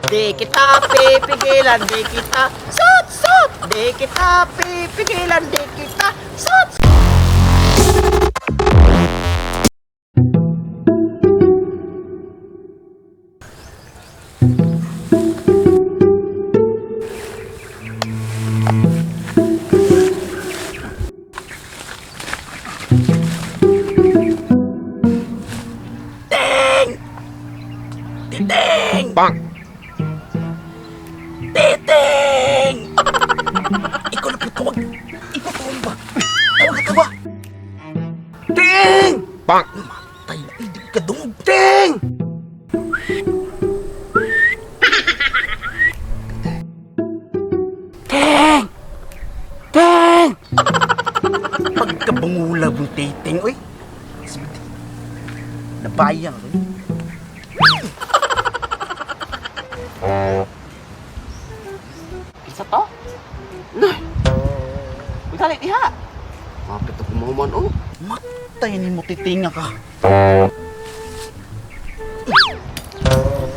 Di kita pipigilan, di kita sot sot. Di kita pipigilan, di kita sot. Titing! Bang! Titing! Ikaw na po tawag. Ikaw tawag ba? Tawag ka ba? Ting! Bang! Matay na, hindi ka dungog. Ting! Ting! Ting! Pagkabangula mong titing, oy. Nabayang, oy. Isa to? Nah. Uy, dali diha. Kapit ako mahuman, oh. Matay ni mo titinga ka.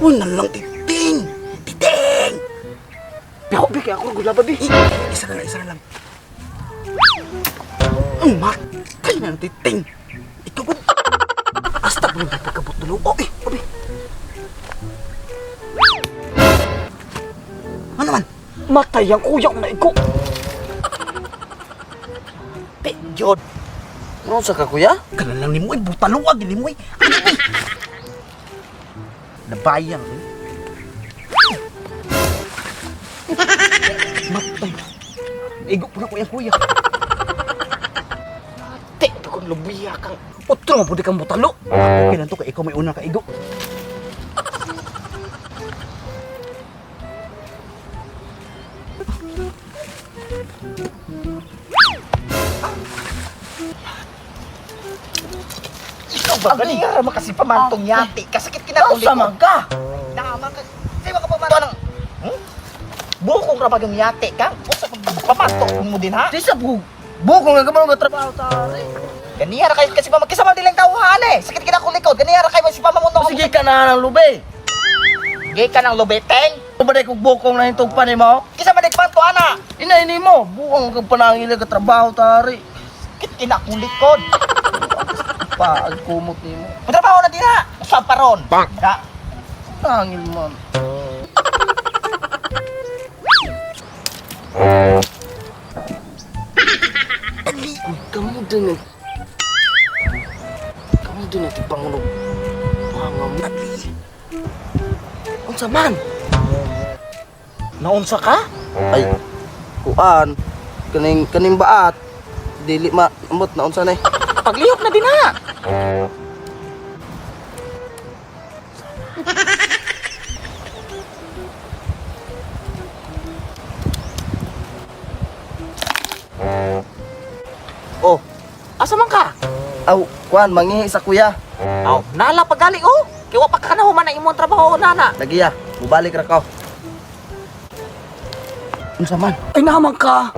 Uy, nalang titing! Titing! Biho, bi, kaya ako gulaba, bi. Eh, isa na lang, isa na lang. Ang matay na ng titing! Ikaw ba? Asta mo yung pagkabot na loob. Oh, eh, obi. Ano man? Matay ang kuya ko na iko. Te, Jod. Ano sa ka kuya? Kanan lang ni mo, eh, butaluag ni mo, eh. Ano ba? Nabayang, eh. Matay. Igo po na ko yung kuya. Te, pagkong lubiya kang. Utro mo pwede kang butalo. Okay lang to, kay ikaw may unang kaigo. Ikaw ba gani? Ang makasi pamantong yati. Kasakit kinakong Sa man ka? Naman ka. Di ba ka pamanto ng... Hmm? Bukong rabag yung yati ka. Usa pamanto mo din ha. Di sa bugong nga kamao nga trabaho ta. Ganiya ra kayo kasi pamakisa man dilang tawhan eh. Sakit kinakong likod. Ganiya ra kayo si pamamundo. Sige ka na ng lube. Gay ka ng lubeteng. Ubaday kog bukong na hintog pa nimo. Kisa man panto ana. Ina ini mo, bukong kag panangil nga trabaho tari. Sakit kinakong likod. Pa ag kumot nimo. Patrabaho na din ha. Usa pa ron. Da. Nangil man. Uy, kamu din eh. Kamu din eh, tipangunog. Panga mo. Unsa man? Naunsa ka? Ay, kuan. Kaning, kaning baat. Dili ma, amot na unsa na eh. Paglihok na din ha. Oh, Asa man ka? aw, kuan, mangihi sa kuya. Aw, nala pagali oh. Kay wa pa ka na human na imong trabaho nana. Lagi ya, mubalik ra ka. Unsa man? Ay naman ka!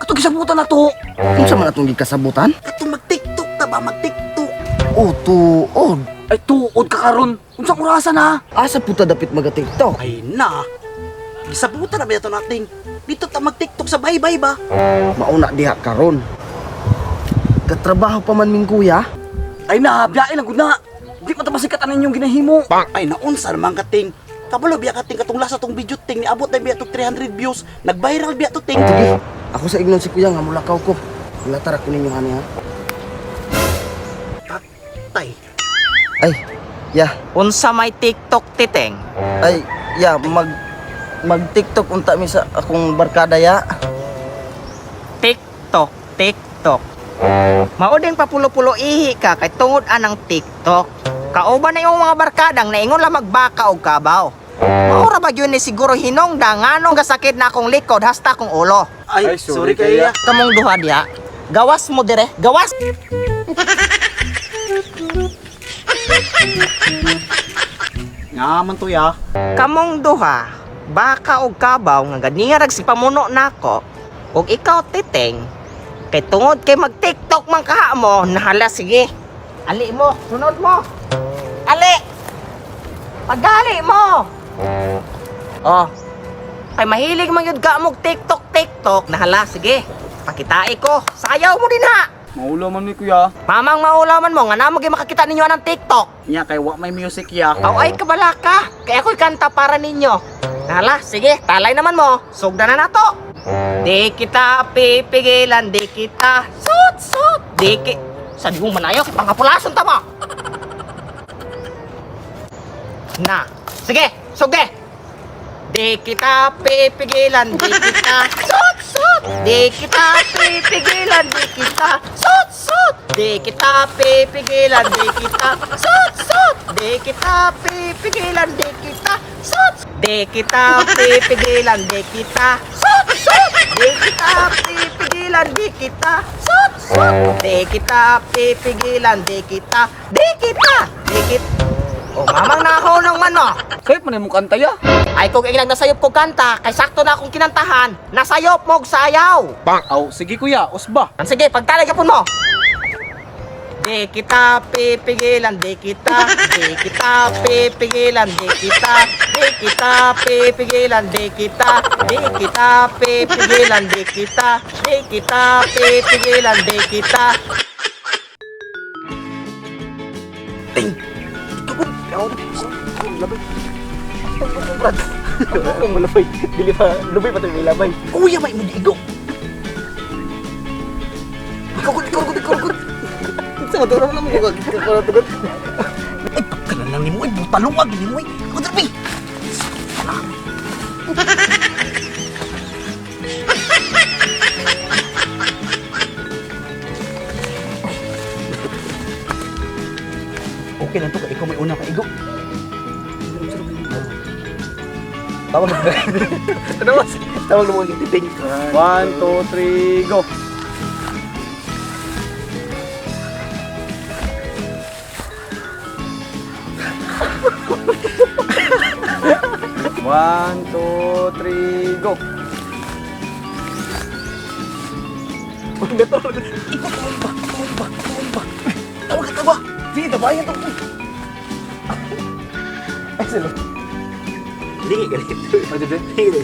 Katong gisabutan na to! Unsa man atong gikasabutan? Katong mag-tiktok ta ba? Mag-tiktok. Oh, tuod. Ay tuod ka karon! Unsang orasa na? Asa puta dapit maga TikTok? Ay na. Gisabutan na ba ito nating? Dito ta mag-tiktok sa baybay ba? Mauna diha karon. Katrabaho pa man ming kuya. Ay na, biyae lang gud na! Di man ta masikat ang inyong ginahimo! Ay naunsa naman kating. Kabalo biya kating katong lasa tong video ting niabot na biya to 300 views. Nag-viral biya to ting. Sige, ako sa ignon si kuya nga mulakaw ko. Latar ako ninyo hani ha. Tay. Ay, ya. Unsa may TikTok titeng? Ay, ya mag mag TikTok unta mi sa akong barkada ya. TikTok, TikTok. Mao din papulo-pulo ihi ka kay tungod anang TikTok. Kauban na imong mga barkadang naingon lang magbaka og kabaw. Mao ra ba gyud ni siguro hinungda nganong gasakit na akong likod hasta akong ulo. Ay, sorry kaya. Kamong duha diha. Gawas mo dire, gawas. Nga man to ya. Kamong duha, baka og kabaw nga ganiya rag si pamuno nako. Ug ikaw titeng, kay tungod kay mag TikTok man kaha mo, nahala sige. Ali mo, sunod mo. Ali. Pagali mo. Oh. Kay mahilig man yun ka mog TikTok TikTok. Nahala, sige. Pakitai ko. Sayaw mo din ha. Maulaw man ni kuya. Mamang maulaman mo nga namo gyud makakita ninyo anang TikTok. Nya kay wa may music ya. Aw ay kabala ka. Kaya ako'y kanta para ninyo. Nahala, sige, talay naman mo. Sugdan na nato. Di kita pipigilan, di kita sut sut. Di ki Sa di mo manayo, pangapulason ta mo. Na. Sige, sugde. Di kita pipigilan, di kita sut sut. Di kita pipigilan, di kita sut sut. Di kita pipigilan, di kita sut sut. Di kita pipigilan, di kita sut. Di kita pipigilan, di kita sut sut. Di kita pipigilan, di kita sut sut. Di kita pipigilan, di kita, di kita, di kita. Oh, mamang nahonong man oh. Sayop man imong kanta ya. Ay kung ilang nasayop ko kanta, kay sakto na akong kinantahan, nasayop mog sayaw. Aw, sige kuya, usba. Ang sige, pagtalay ka mo. Di kita pipigilan, di kita pipigilan, di kita pipigilan, di kita pipigilan, di kita pipigilan, di kita. Ting! Ikaw ko! Ikaw ko! Labay! Malabay. Dili pa lubay pa tayo labay. Kuya, may mo igo! Ikaw ko! Ikaw ko! Ikaw ko! Sa maturo mo ko tugot. Ay, pagkalan lang ni mo! Ay, butaluwag ni mo! Ay, ako darbi! Okay lang to, kay ikaw may una ka igo. Tawag na. Ano mas? Tawag na mo yung titing. 1, 2, 3, go. One, two, three, go. Ikaw, tawag ba? Tawag ba? Tawag ba? Tawag ka, tawa! Sige, tabayan to! Ay sila. Dili ganito. Pwede, pwede.